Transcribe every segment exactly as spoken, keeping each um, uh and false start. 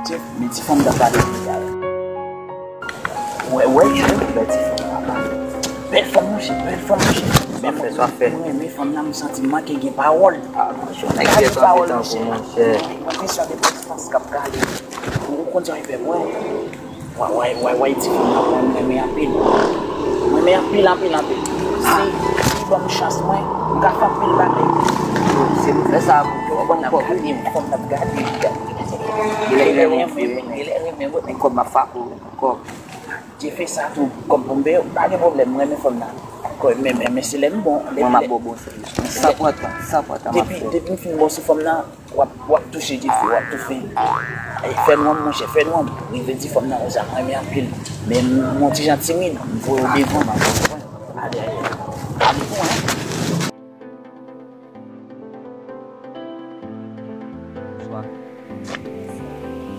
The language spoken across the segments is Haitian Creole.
Jeff, men ti fanm nan pale. Wè, wè, Jeff, bèl ti fanm nan. Bèl fanm, monchè, bèl fanm, monchè. Sa fè, sa fè. Mwen renmen fanm nan, m santi m manke gen pawòl. Ah, monchè, nèg pawòl, monchè. Mwen gen sa de prestans k ap gade. Ou konn sa l fè mwen. Wè, wè, wè, wè, ti fanm nan, mwen renmen anpil. Mwen renmen anpil, anpil, anpil. Si, si ban m chans, mwen, m ka fè anpil bagay. Se pou fè sa, pou fanm nan ap gade m, fanm nan ap gade m. Genlè renmen, genlè renmen, mwen, men kòb m ap frape w, kòb. Jeff fè sa tou, kòb pou m peye w, pa gen pwoblèm, mwen renmen fanm nan. Kòb, men, men, men se lè m bon, lè, mwen m ap ba w bon sèvis. San pran tan, san pran tan, m ap fè. Depi, depi m fin ba w sou fanm nan, W ap, w ap touche dife, w ap toufe. Ey, fè nwanm, monchè, fè nwanm. Rive di fanm nan konsa, mwen renmen anpil. Men m, m yon ti jan timid, m voye w devan, m ap konprann. Ale, ale. Ale pou, hein. Bonswa.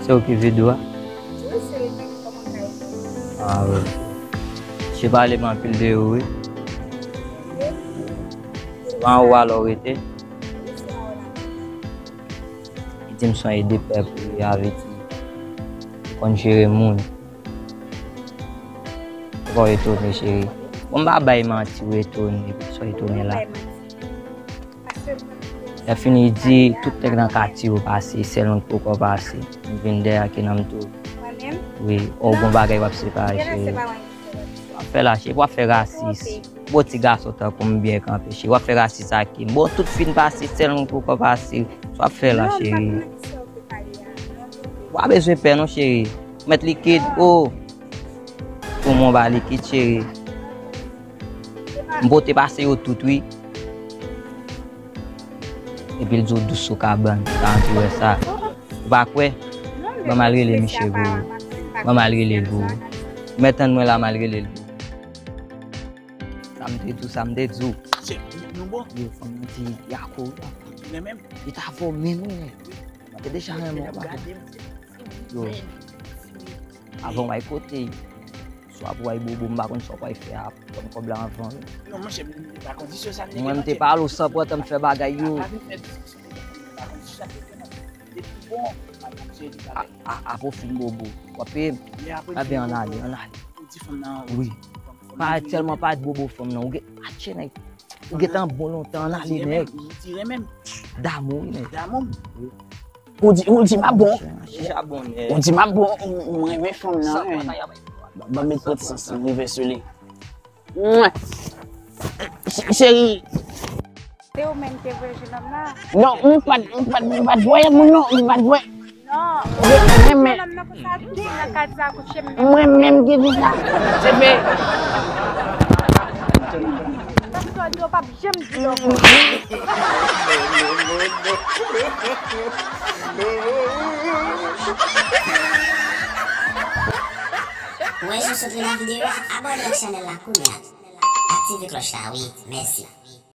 Se ou ki vide a? Wi, se li menm, kòman w ka ede? Ah, wi. Misye pale m anpil de ou, wi. Se pa anwo a lè w rete? Li di m se yon ede pèp li ye, avèti. Li konn jere moun. Ou pa etone, cheri? Bon, m pa bay manti, ou etone, poukisa w etone la? Lè fini, li di tout nèg nan katye yo pase, sèl mwen ki poko pase. M vin dèyè ak nanm tou. Wi, o, gon bagay w ap separe, cheri. W ap fè la, cheri, w ap fè rasis. Bon, ti gason tankou m byen kanpe, cheri. W ap fè rasis ak ki? Bon, tout fin pase, sèl mwen poko pase. W ap fè la, cheri. W pa bezwen pè non, cheri. Mèt likid, o. Pou mwen, w pa likid, cheri. M pote pase yo tout, wi. Epi l di w dous sou kabann, sa anvi wè sa. Ou pa kwè? Ban m al rele misye pou ou. Ban m al rele l pou ou. Mwen tann mwen la, m al rele l pou ou. Sa m te di w, sa m te di w. Chèf, nou bon? Yo, fanm nan di Yako. Li renmen m? Li ta vò menm, wi, nèg. Mwen te deja renmen w, pa konn. Yo. Avan w ay kote. Swa pou w ay bobo, m pa konn sa w pral fè a. Konn kòb la anvan, wi. Non, monchè, m pa kondisyon sa. Mwen, m te pale w san pran tan m fè bagay yo. A, a, apre w fin bobo. W ap peye m. Ebyen, ann ale, ann ale. Wi. Pa tèlman pa bobo fanm nan. Ou gen, atche nèg. Ou gentan bon lontan, ann ale, nèg. Damou, wi, nèg. Ou di, ou di m ap bon. Ou di m ap bon, mwen renmen fanm nan, wi. Ban m met pòt sans m rive sou li. Ch-, cheri. Se ou menm ki voye jenòm nan? Non, m pa t, m pa t, m pa t voye moun non, m pa t voye. Non. Mwen menm. Jenòm nan konsa tou nan kat sa kouche m menm. Mwen menm ki di sa. Se vre. Paske w di w p ap janm di lòv. Wè jan sot li nan videyo a, abòne ak chanèl la kounye a. Aktive klòch la, wi. Mèsi.